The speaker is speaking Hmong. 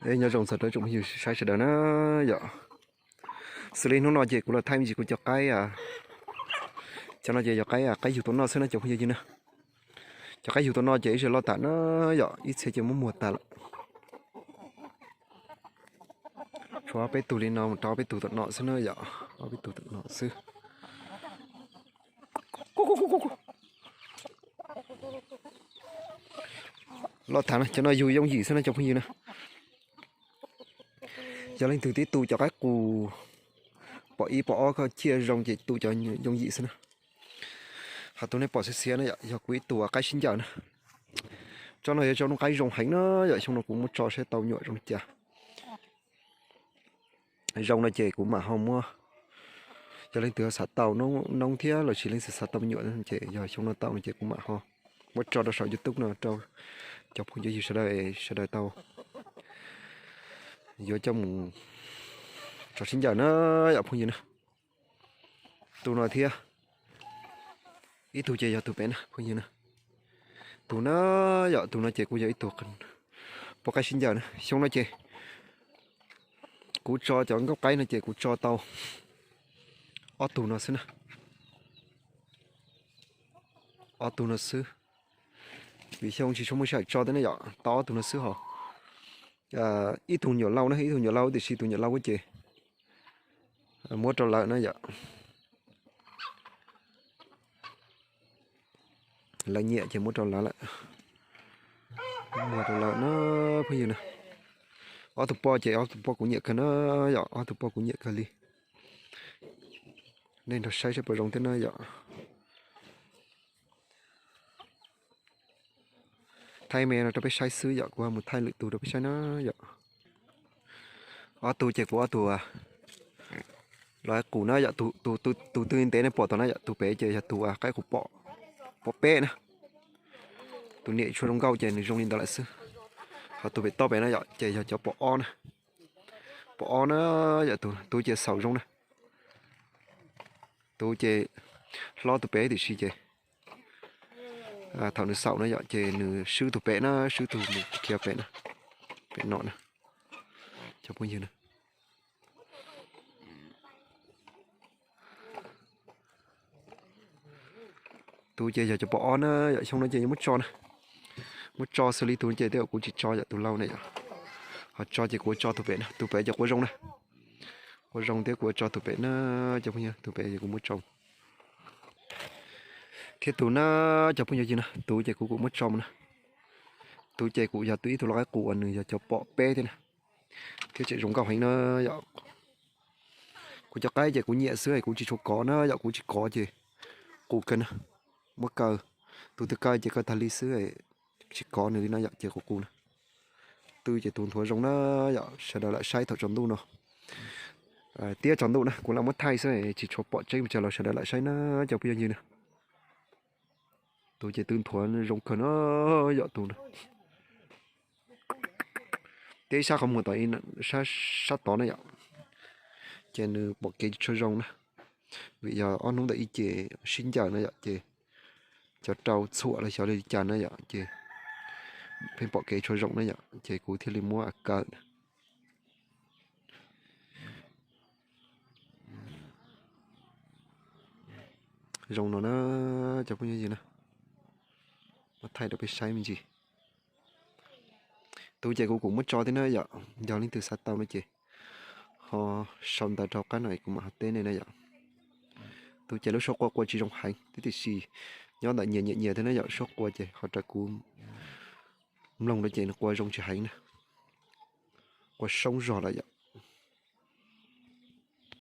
Nyob zoo txog rau tsoom phooj ywg saib sawv daws na yom. Xws li hnub no ces kuv los thaij me ntsis kuv cov qaib, cov no ces yog qaib, qaib yug tau noj xwb na cov phooj ywg na. Cov qaib yug tau noj ces ib zaug loj tas na yom, ib txhia ces muab muag tas lawm. Tshuav ob peb tug li no mus rau ob peb tug tom no xwb na yom, ob peb tug tom no xwb. Loj tas na, cov no yug yooj yim xwb na cov phooj ywg na. Yog leej twg twb tu cov qaib qus pom ib pom ob koj ciaj zoo ces tu cov yooj yim xwb na. Ho tus nej pom xiav xiav na yom, yog kuv ib tug qaib sib ncaws na. Tsob no yog tsob noob qaib zoo heev na yom, xyoo no kuv muab tso saib tau nyuam zoo li cas. Zoo no ces kuv mam ho muab, yog leej twg xav tau noob thiab los sis leej twg xav tau me nyuam ces yog xyoo no tau no ces kuv mam ho muab tso rau saum YouTube no rau cov phooj cov ywg sawv daws, sawv daws tau yuav coj mus tso sib ncaws na yom phooj ywg na. Tus no thiab ib tug ces yog tus pem na phooj ywg na. Tus na yom, tus no ces kuj yog ib tug poj qaib sib ncaws na. Xyoo no ces kuv tso cov nkauj qaib no ces kuv tso tau ob tug no xwb na. Ob tug no xwb. Vim xyoo tsis tshua muaj sij hawm tso thiab na yom, tau ob tug no xwb hos. Ib tug nyuam lauj na, ib tug nyuam lauj tiam sis tus nyuam lauj ces muab rau lawv na yom. Lawv nyiam ces muab rau lawv lawm. Muab rau lawv na phooj ywg na. Ob tug poj ces ob tug poj kuv nyiam kawg na yom, ob tug poj kuv nyiam kawg li. Nej nrog saib saib puas zoo thiab na yom. Thaij me no rau peb saib xwb yom, kuv ho mus thaij lwm tus rau peb saib na yom. Ob tug ces kuv ob tug los qus na yom, tus twg ntev nej pom tau na yom, tus pem ces yog tus qaib qus pom peb na. Tus niam tshua zoo nkauj ces nws zoo li ntawd lawm xwb. Ho tus pem toj pem na yom ces yog cov pom ob na. Pom ob na yom, tus ces xaus zoo na. Tus ces hlob tus pem tiam sis ces thaum nws xaus na yom ces nws swb tus pem na, swb tus mus khiav pem na, pem no na. Cov phooj ywg na, tus ces yog cov pom ob na yom, xyoo no ces yog muab tso na. Muab tso xws li tus ces tej zaum kuv tsis tso yom, tus lauj na yom. Ho tso ces kuv tso tus pem na, tus pem ces quav zoo na. Quav zoo thiab kuv tso tus pem na cov phooj ywg, tus pem ces kuv muab tso. Thiab tus na cov phooj ywg na, tus ces kuv kuj muab tso mus na. Tus ces kuv yog tus ib tug lau qaib qus uas nws yog cov pom peb thiab na. Thiab tseem zoo nkauj heev na yom. Kuv cov qaib ces kuv nyiam xwb, kuv tsis tshua kov na yom, kuv tsis kov ces qus kawg na. Muab kaw, tus twg kaw ces kaw tag li xwb, tsis kov nws li no yom, ces qus qus na. Tus ces tus nthuav zoo na yom, sawv daws lam saib thaum tsaus ntuj no. Tiab tsaus ntuj na, kuv lam muab thaij xwb, tsis tshua pom tseeb pes tsawg los sawv daws lam saib na cov phooj ywg na. Tus ces tus nthuav zoo kawg na yom, tus na. Tiab ib sab qhov muag tod, sab tod na yom, ces nws pom kev tsis tshua zoo na. Vim yog ob hnub ntawm ib ce sib ncaws na yom, ces cov rau txhuam los xyov li cas na yom, ces pheej pom kev tshua zoo na yom, ces kuv thiaj li muab kaw. Zoo no na cov phooj ywg na, muab thaij rau peb saib me ntsis. Tus ces kuv kuj muab tso thiab na yom, yog leej twg xav tau no ces ho sau ntawv rau qab no kuv mam ho teb nej na yom. Tus ces lub suab qua qua tsis zoo heev thiab tiam sis nyob ntawm nyias nyiam nyias thiab na yom, suab qua ces ho raws kuv mloog no ces nws qua zoo tsis heev na. Qua soob zog lawm yom,